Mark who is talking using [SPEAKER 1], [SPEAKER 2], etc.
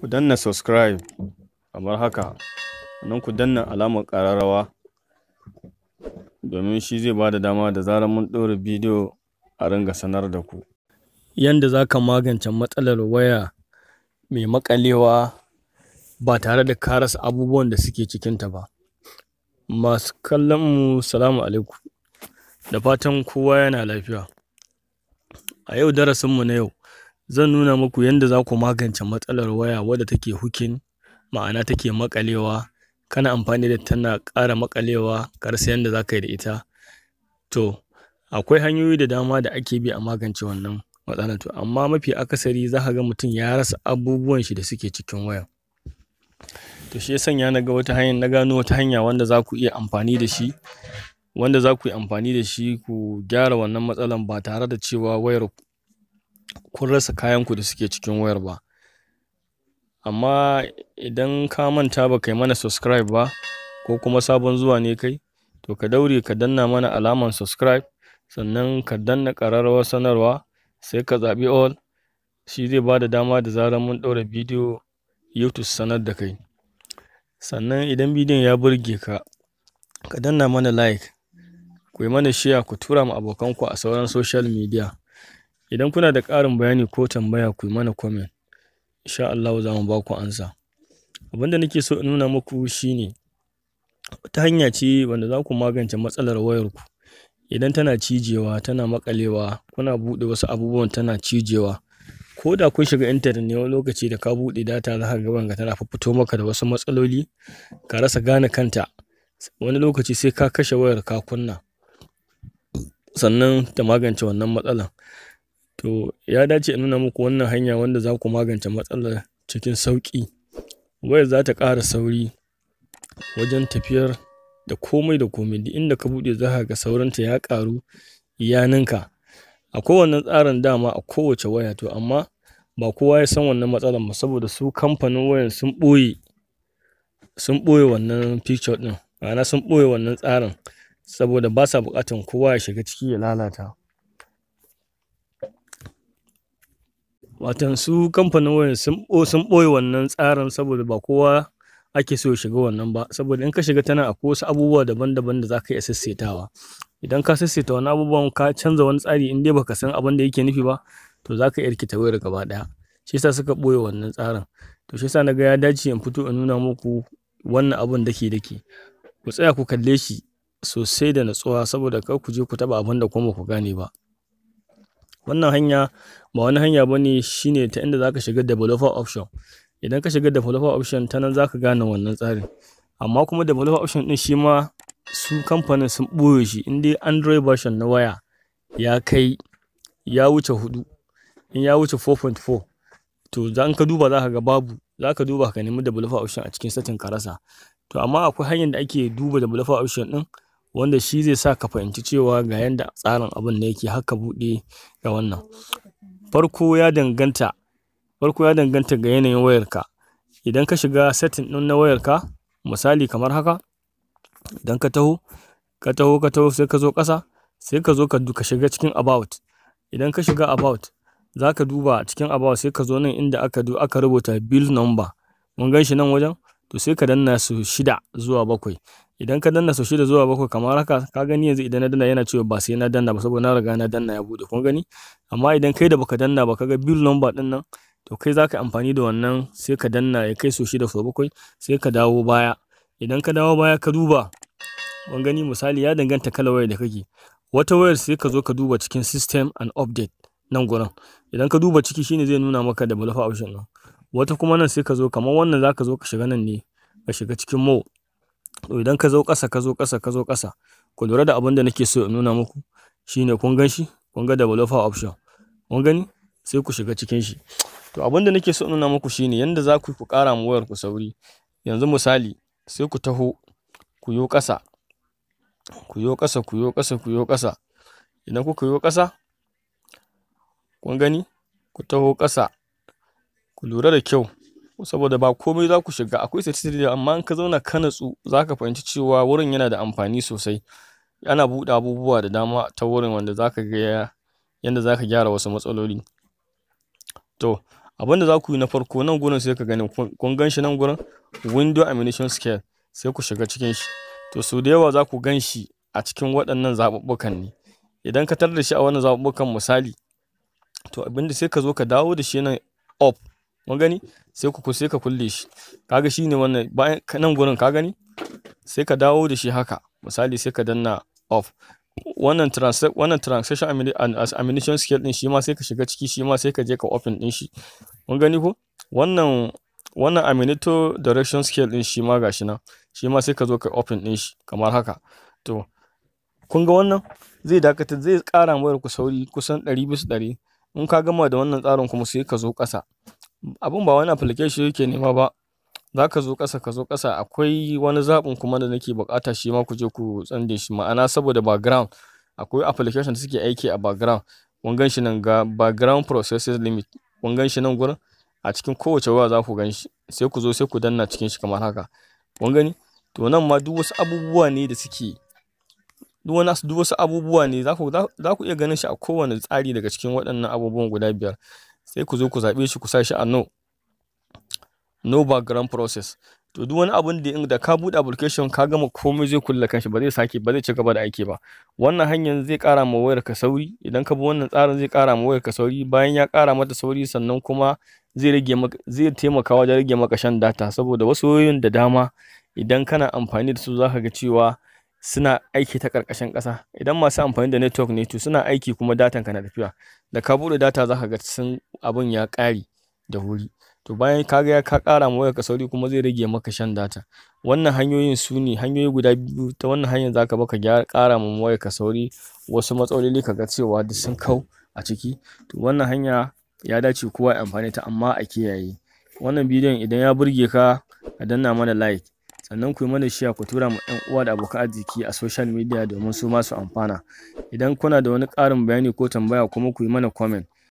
[SPEAKER 1] Ku danna subscribe kamar haka, sannan ku danna alamar ƙararrawa domin shi zai bada dama da zarar mun ɗora bidiyo a ringa sanar da ku. Yanda za ka magance matsalar waya mai maƙalewa ba tare da ka rasa abubuwan da suke cikinta ba. Masu kallon mu, salamu alaikum, da fatan kowa yana lafiya. A yau darasin mu na yau zan nuna muku yanda za ku magance matsalar waya wadda take hooking, ma'ana take maƙalewa, kana amfani da ita tana ƙara maƙalewa, ka rasa yanda za ka yi da ita. To, akwai hanyoyi da dama da ake bi a magance wannan matsalar, to amma mafi akasari za ka ga mutum ya rasa abubuwan shi da suke cikin wayan. To, shi ya sanya na ga wata hanya, na gano wata hanya wanda za ku iya amfani da shi, wanda za ku yi amfani da shi ku gyara wannan matsalar ba tare da cewa wayar kun rasa kayan ku da suke cikin wayar ba. Amma idan ka manta ba kai mana subscribe ba, ko kuma sabon zuwa ne kai, to ka daure ka danna mana alamar subscribe, sannan ka danna ƙararrawar sanarwa, sai ka zaɓi all. Shi zai bada dama da zarar mun ɗaura bidiyo YouTube su sanar da kai. Sannan idan bidiyon ya burge ka, ka danna mana like, ku yi mana share, ku tura ma abokanku a sauran social media. Idan kuna da ƙarin bayani ko tambaya, ku yi mana comment, insha Allahu za mu ba ku amsa. Abin da nake so in nuna muku shine wata hanya ce wanda za ku magance matsalar wayarku idan tana cijewa, tana maƙalewa, kuna buɗe wasu abubuwan tana cijewa. Ko da kun shiga intanet ne, wani lokaci da ka buɗe data za ka ga wayanka tana fiffito maka da wasu matsaloli, ka rasa gane kanta. Wani lokaci sai ka kashe wayar ka kunna sannan ta magance wannan matsalar. To, ya dace in nuna muku wannan hanya wanda za ku magance matsalar cikin sauƙi. Wayar za ta ƙara sauri wajen tafiyar da komai da komai, duk inda ka buɗe za ka ga saurinta ya ƙaru, ya ninka. Akwai wannan tsarin dama a kowace waya, to amma ba kowa ya san wannan matsalar ba, saboda su kamfanin wayan sun ɓoye wannan feature ɗin, ma'ana sun ɓoye wannan tsarin saboda ba sa buƙatan kowa ya shiga ciki ya lalata. Watan su kamfanin wayan sun ɓoye wannan tsarin saboda ba kowa ake so ya shiga wannan ba, saboda in ka shiga ta nan akwai wasu abubuwa daban-daban da za ka iya sassaitawa. Idan ka sassaita wannan abubuwan, ka canza wani tsari, in dai baka san abin da yake nufi ba, to za ka iya rikita wayar gaba ɗaya. Shi yasa suka ɓoye wannan tsarin. To, shi yasa na ga ya dace in fito in nuna muku wannan abun daki-daki. Ku tsaya ku kalle shi sosai da natsuwa, saboda kar ku je ku taɓa abin da kuma ba ku gane ba. Wannan hanya ba wani hanya ba ne, shine ta inda za ka shiga developer option. Idan ka shiga developer option, ta nan za ka gane wannan tsarin. Amma kuma developer option ɗin shi ma su kamfanin sun ɓoye shi. In dai Android version na waya ya kai, ya wuce 4, in ya wuce 4.4, to in ka duba za ka ga babu, za ka duba ka nemi developer option a cikin setting ka rasa. To, amma akwai hanyar da ake duba developer option ɗin wanda shi zai sa ka fahimci cewa ga yanda tsarin abun nan yake har ka buɗe ga wannan. Farko ya danganta ga yanayin wayarka. Idan ka shiga setting ɗin na wayarka, misali kamar haka, idan ka taho, ka taho, ka taho, sai ka zo ƙasa, sai ka zo ka shiga cikin about. Idan ka shiga about, za ka duba cikin about, sai ka zo nan inda aka rubuta build number. Mun gan shi nan wajen, to sai ka danna sau shida zuwa bakwai. Idan ka danna sau shida zuwa bakwai kamar haka, ka gani yanzu idan na danna yana cewa ba sai na danna ba, saboda na riga na danna ya buɗe, kun gani? Amma idan kai da baka danna ba ka ga build number ɗin nan, to kai za ka yi amfani da wannan, sai ka danna ya kai sau shida, sau bakwai, sai ka dawo baya. Idan ka dawo baya ka duba, kun gani, misali ya danganta kalar wayar da kake. Wata wayar sai ka zo ka duba cikin system and update nan gurin. Idan ka duba ciki, shine zai nuna maka developer option ɗin. Wata kuma nan sai ka zo kamar wannan, za ka zo ka shiga nan ne, ka shiga cikin more. To, idan ka zo ƙasa, ka zo ƙasa, ka zo ƙasa, ku lura da abin da nake so in nuna muku shine, kun gan shi, kun ga developer option. Kun gani? Sai ku shiga cikin shi. To, abin da nake so in nuna muku shine yanda za ku yi ku ƙara ma wayarku sauri. Yanzu misali sai ku taho ku yo ƙasa, ku yo ƙasa, ku yo ƙasa, ku yo ƙasa. Idan kuka yo ƙasa, kun gani? Ku taho ƙasa, ku lura da kyau saboda ba komai za ku shiga. Akwai statistics, amma in ka zauna ka natsu za ka fahimci cewa wurin yana da amfani sosai. Ana buɗe abubuwa da dama ta wurin wanda za ka ga yanda za ka gyara wasu matsaloli. To, Abin da za ku yi na farko, nan gurin sai ka gani, kun gan shi nan gurin, window animation scale, sai ku shiga cikin shi. To, sau da yawa za ku gan shi a cikin waɗannan zaɓuɓɓukan ne. Idan ka tarar da shi a wannan zaɓuɓɓukan, misali, to abinda sai ka zo ka dawo da shi nan up, kun gani, sai ka kulle shi. Kaga shine wannan. Bayan nan gurin, ka gani, sai ka dawo da shi haka, misali, sai ka danna off. Wannan transaction animation scale din, shi ma sai ka shiga ciki, shi ma sai ka je ka open din shi. Kun gani ko? Wannan animator duration scale din, shi ma gashi nan, shi ma sai ka zo ka open din shi kamar haka. To, kun ga wannan zai dakatar, zai ƙara wayar ku sauri kusan 100%. In ka gama da wannan tsarin kuma, sai ka zo ƙasa. Abun ba wani application yake nema ba. Za ka zo ƙasa, ka zo ƙasa, akwai wani zaɓin kuma da nake buƙata, shi ma ku je ku tsande shi. Ma'ana, saboda background, akwai application da suke aiki a background. Kun gan shi nan, ga background processes limit, kun gan shi nan gurin. A cikin kowace waya za ku gan shi. Sai ku zo, sai ku danna cikin shi kamar haka. Kun gani? To, nan ma duk wasu abubuwa ne da suke duk wasu abubuwa ne za ku iya ganin shi a kowane tsari daga cikin waɗannan abubuwan guda biyar. Sai ku zo ku zaɓe shi, ku sa shi a no background process. To, duk wani abun da ka buɗe application ka gama komai, zai kulle kanshi, ba zai sake ba, zai ci gaba da aiki ba. Wannan hanyar zai ƙara ma wayarka sauri. Idan ka bi wannan tsarin, zai ƙara ma wayarka sauri. Bayan ya ƙara mata sauri, sannan kuma zai rage maka, zai taimaka wajen rage maka shan data, saboda wasu wayoyin da dama, idan kana amfani da su, za ka ga cewa suna aiki ta ƙarƙashin ƙasa. Idan masu amfani da network ne, to suna aiki kuma datan ka na tafiya. Da ka buɗe data, za ka ga sun abun ya ƙare da wuri. To, bayan ka ga ka ƙara ma wayarka sauri, kuma zai rage maka shan data. Wannan hanyoyin su ne hanyoyi guda biyu. Ta wannan hanyar za ka bi ka gyara, ƙara ma wayarka sauri, wasu matsaloli ka ga cewa duk sun kau a ciki. To, wannan hanya ya dace kowa ya amfani ta, amma a kiyaye. Wannan bidiyon idan ya burge ka, ka danna mana like, sannan ku yi mana share, ku tura ma 'yan uwa da abokan arziki a social media domin su ma su amfana. Idan kuna da wani ƙarin bayani ko tambaya kuma, ku yi mana comment.